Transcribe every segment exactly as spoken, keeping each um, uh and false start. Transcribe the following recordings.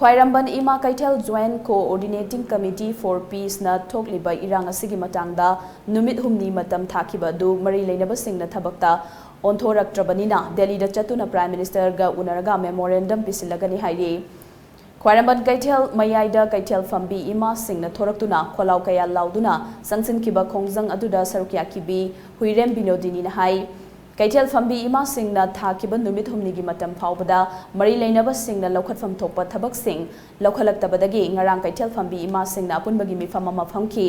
ꯈ꯭ꯋꯥꯏꯔꯝꯕꯟ ꯏꯃꯥ ꯀꯩꯊꯦꯜ Joint Coordinating Committee for Peace ꯅ ꯊꯣꯛꯂꯤꯕ ꯏꯔꯥꯡ ꯑꯁꯤꯒꯤ ꯃꯇꯥꯡꯗ ꯅꯨꯃꯤꯠ ꯍꯨꯝꯅꯤ ꯃꯇꯝ ꯊꯥꯈꯤꯕ ꯑꯗꯨ ꯃꯔꯤ ꯂꯩꯅꯕꯁꯤꯡꯅ ꯊꯕꯛꯇ ꯑꯣꯟꯊꯣꯔꯛꯇ꯭ꯔꯕꯅꯤꯅ ꯗꯦꯜꯂꯤꯗ ꯆꯠꯇꯨꯅ Prime Minister ꯒ ꯎꯅꯔꯒ memorandum ꯄꯤꯁꯤꯜꯂꯒꯅꯤ ꯍꯥꯏꯔꯤ꯫ ꯈ꯭ꯋꯥꯏꯔꯝꯕꯟ ꯀꯩꯊꯦꯜ ꯃꯌꯥꯏꯗ ꯀꯩꯊꯦꯜ ꯐꯝꯕꯤ ꯏꯃꯥꯁꯤꯡꯅ ꯊꯣꯔꯛꯇꯨꯅ ꯈꯣꯜꯂꯥꯎ ꯀꯌꯥ ꯂꯥꯎꯗꯨꯅ ꯆꯪꯁꯤꯟꯈꯤꯕ ꯈꯣꯡꯖꯪ ꯑꯗꯨꯗ ꯁꯔꯨꯛ ꯌꯥꯈꯤꯕꯤ ꯍꯨꯏꯔꯦꯝ ꯕꯤꯅꯣꯗꯤꯅꯤꯅ ꯍꯥꯏ꯫ ꯀꯩꯊꯦꯜ ꯐꯝꯕꯤ ꯏꯃꯥꯁꯤꯡꯅ ꯊꯥꯈꯤꯕ ꯅꯨꯃꯤꯠ ꯍꯨꯝꯅꯤꯒꯤ ꯃꯇꯝ ꯐꯥꯎꯕꯗ ꯃꯔꯤ ꯂꯩꯅꯕꯁꯤꯡꯅ ꯂꯧꯈꯠꯐꯝ ꯊꯣꯛꯄ ꯊꯕꯛꯁꯤꯡ ꯂꯧꯈꯠꯂꯛꯇꯕꯗꯒꯤ ꯉꯔꯥꯡ ꯀꯩꯊꯦꯜ ꯐꯝꯕꯤ ꯏꯃꯥꯁꯤꯡꯅ ꯑꯄꯨꯟꯕꯒꯤ ꯃꯤꯐꯝ ꯑꯃ ꯐꯝꯈꯤ꯫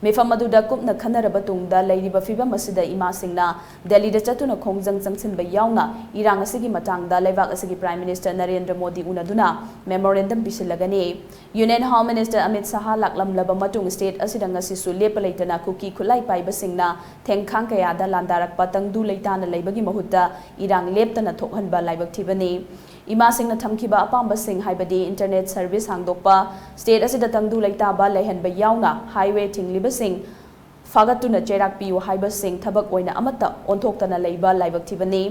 ꯃꯤꯐꯝ ꯑꯗꯨꯗ ꯀꯨꯞꯅ ꯈꯟꯅꯔꯕ ꯇꯨꯡꯗ ꯂꯩꯔꯤꯕ ꯐꯤꯕꯝ ꯑꯁꯤꯗ ꯏꯃꯥꯁꯤꯡꯅ ꯗꯦꯜꯂꯤꯗ ꯆꯠꯇꯨꯅ ꯈꯣꯡꯖꯪ ꯆꯪꯁꯤꯟꯕ ꯌꯥꯎꯅ ꯏꯔꯥꯡ ꯑꯁꯤꯒꯤ ꯃꯇꯥꯡꯗ ꯂꯩꯕꯥꯛ ꯑꯁꯤꯒꯤ Prime Minister Narendra Modi ꯎꯅꯗꯨꯅ memorandum ꯄꯤꯁꯤꯜꯂꯒꯅꯤ꯫ Union Home Minister Amit ꯁꯍꯥ ꯂꯥꯛꯂꯝꯂꯕ ꯃꯇꯨꯡ state ꯑꯁꯤꯗ ꯉꯁꯤꯁꯨ ꯂꯦꯞꯄ ꯂꯩꯇꯅ ꯀꯨꯀꯤ ꯈꯨꯠꯂꯥꯏ ꯄꯥꯏꯕꯁꯤꯡꯅ ꯊꯦꯡꯈꯥꯡ ꯀꯌꯥꯗ ꯂꯥꯟꯗꯥꯔꯛꯄ ꯇꯪꯗꯨ ꯂꯩꯇꯥꯅ ꯂꯩꯕꯒꯤ ꯃꯍꯨꯠꯇ ꯏꯔꯥꯡ ꯂꯦꯞꯇꯅ ꯊꯣꯛꯍꯟꯕ ꯂꯥꯏꯕꯛ ꯊꯤꯕꯅꯤ꯫ ꯏꯃꯥꯁꯤꯡꯅ ꯊꯝꯈꯤꯕ ꯑꯄꯥꯝꯕꯁꯤꯡ ꯍꯥꯏꯕꯗꯤ internet service ꯍꯥꯡꯗꯣꯛꯄ, state ꯑꯁꯤꯗ ꯇꯪꯗꯨ ꯂꯩꯇꯥꯕ ꯂꯩꯍꯟꯕ ꯌꯥꯎꯅ highway ꯊꯤꯡꯂꯤꯕꯁꯤꯡ ꯐꯥꯒꯠꯇꯨꯅ ꯆꯩꯔꯥꯛ ꯄꯤꯌꯨ ꯍꯥꯏꯕꯁꯤꯡ ꯊꯕꯛ ꯑꯣꯏꯅ ꯑꯃꯠꯇ ꯑꯣꯟꯊꯣꯛꯇꯅ ꯂꯩꯕ ꯂꯥꯏꯕꯛ ꯊꯤꯕꯅꯤ꯫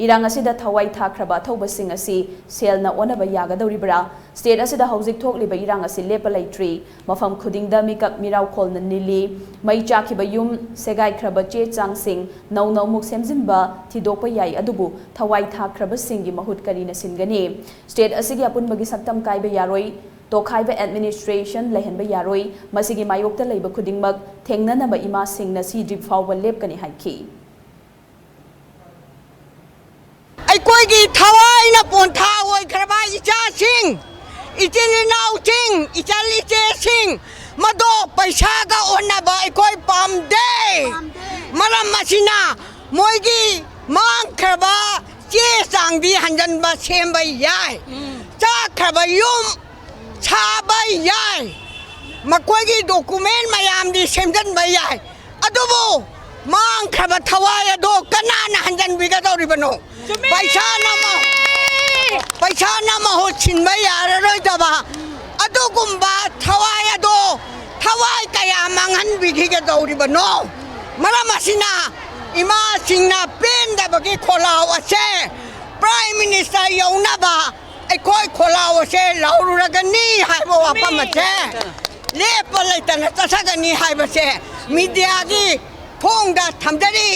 ꯏꯔꯥꯡ ꯑꯁꯤꯗ ꯊꯋꯥꯏ ꯊꯥꯈ꯭ꯔꯕ ꯑꯊꯧꯕꯁꯤꯡ ꯑꯁꯤ ꯁꯦꯜꯅ ꯑꯣꯟꯅꯕ ꯌꯥꯒꯗꯧꯔꯤꯕ꯭ꯔꯥ? State ꯑꯁꯤꯗ ꯍꯧꯖꯤꯛ ꯊꯣꯛꯂꯤꯕ ꯏꯔꯥꯡ ꯑꯁꯤ ꯂꯦꯞꯄ ꯂꯩꯇ꯭ꯔꯤ꯫ ꯃꯐꯝ ꯈꯨꯗꯤꯡꯗ ꯃꯤꯀꯞ ꯃꯤꯔꯥꯎꯈꯣꯜꯅ ꯅꯤꯜꯂꯤ꯫ ꯃꯩ ꯆꯥꯛꯈꯤꯕ ꯌꯨꯝ, ꯁꯦꯒꯥꯏꯈ꯭ꯔꯕ ꯆꯦ ꯆꯥꯡꯁꯤꯡ ꯅꯧꯅ ꯑꯃꯨꯛ ꯁꯦꯝꯖꯤꯟꯕ ꯊꯤꯗꯣꯛꯄ ꯌꯥꯏ, ꯑꯗꯨꯕꯨ ꯊꯋꯥꯏ ꯊꯥꯈ꯭ꯔꯕꯁꯤꯡꯒꯤ ꯃꯍꯨꯠ ꯀꯔꯤꯅ ꯁꯤꯟꯒꯅꯤ? State ꯑꯁꯤꯒꯤ ꯑꯄꯨꯟꯕꯒꯤ ꯁꯛꯇꯝ ꯀꯥꯏꯕ ꯌꯥꯔꯣꯏ, ꯇꯣꯈꯥꯏꯕ administration ꯂꯩꯍꯟꯕ ꯌꯥꯔꯣꯏ꯫ ꯃꯁꯤꯒꯤ ꯃꯥꯌꯣꯛꯇ ꯂꯩꯕ ꯈꯨꯗꯤꯡꯃꯛ ꯊꯦꯡꯅꯅꯕ ꯏꯃꯥꯁꯤꯡꯅ ꯁꯤꯗ꯭ꯔꯤꯕ ꯐꯥꯎꯕ ꯂꯦꯞꯀꯅꯤ ꯍꯥꯏꯈꯤ꯫ ꯑꯩꯈꯣꯏꯒꯤ ꯊꯋꯥꯏꯅ ꯄꯣꯟꯊꯥ ꯑꯣꯏꯈ꯭ꯔꯕ ꯏꯆꯥꯁꯤꯡ, ꯏꯆꯤꯜ ꯏꯅꯥꯎꯁꯤꯡ, ꯏꯆꯜ ꯏꯆꯦꯁꯤꯡ, ꯃꯗꯣ ꯄꯩꯁꯥꯒ ꯑꯣꯟꯅꯕ ꯑꯩꯈꯣꯏ ꯄꯥꯝꯗꯦ꯫ ꯃꯔꯝ ꯑꯁꯤꯅ ꯃꯣꯏꯒꯤ ꯃꯥꯡꯈ꯭ꯔꯕ ꯆꯦ ꯆꯥꯡꯗꯤ ꯍꯟꯖꯟꯕ ꯁꯦꯝꯕ ꯌꯥꯏ꯫ ꯆꯥꯛꯈ꯭ꯔꯕ ꯌꯨꯝ ꯁꯥꯕ ꯌꯥꯏ꯫ ꯃꯈꯣꯏꯒꯤ document ꯃꯌꯥꯝꯗꯤ ꯁꯦꯝꯖꯤꯟꯕ ꯌꯥꯏ꯫ ꯑꯗꯨꯕꯨ ꯃꯥꯡꯈ꯭ꯔꯕ ꯊꯋꯥꯏ ꯑꯗꯣ ꯀꯅꯥꯅ ꯍꯟꯖꯟꯕꯤꯒꯗꯧꯔꯤꯕꯅꯣ? ꯄꯩꯁꯥꯅ ꯃ-, ꯄꯩꯁꯥꯅ ꯃꯍꯨꯠ ꯁꯤꯟꯕ ꯌꯥꯔꯔꯣꯏꯗꯕ ꯑꯗꯨꯒꯨꯝꯕ ꯊꯋꯥꯏ ꯑꯗꯣ ꯊꯋꯥꯏ ꯀꯌꯥ ꯃꯥꯡꯍꯟꯕꯤꯈꯤꯒꯗꯧꯔꯤꯕꯅꯣ? ꯃꯔꯝ ꯑꯁꯤꯅ ꯏꯃꯥꯁꯤꯡꯅ ꯄꯦꯟꯗꯕꯒꯤ ꯈꯣꯜꯂꯥꯎ ꯑꯁꯦ Prime Minister ꯌꯧꯅꯕ ꯑꯩꯈꯣꯏ ꯈꯣꯜꯂꯥꯎ ꯑꯁꯦ ꯂꯥꯎꯔꯨꯔꯒꯅꯤ ꯍꯥꯏꯕ ꯋꯥꯐꯝ ꯑꯁꯦ ꯂꯦꯞꯄ ꯂꯩꯇꯅ ꯆꯠꯊꯒꯅꯤ ꯍꯥꯏꯕꯁꯦ ꯃꯤꯗꯤꯌꯥꯒꯤ ꯊꯣꯡꯗ ꯊꯝꯖꯔꯤ꯫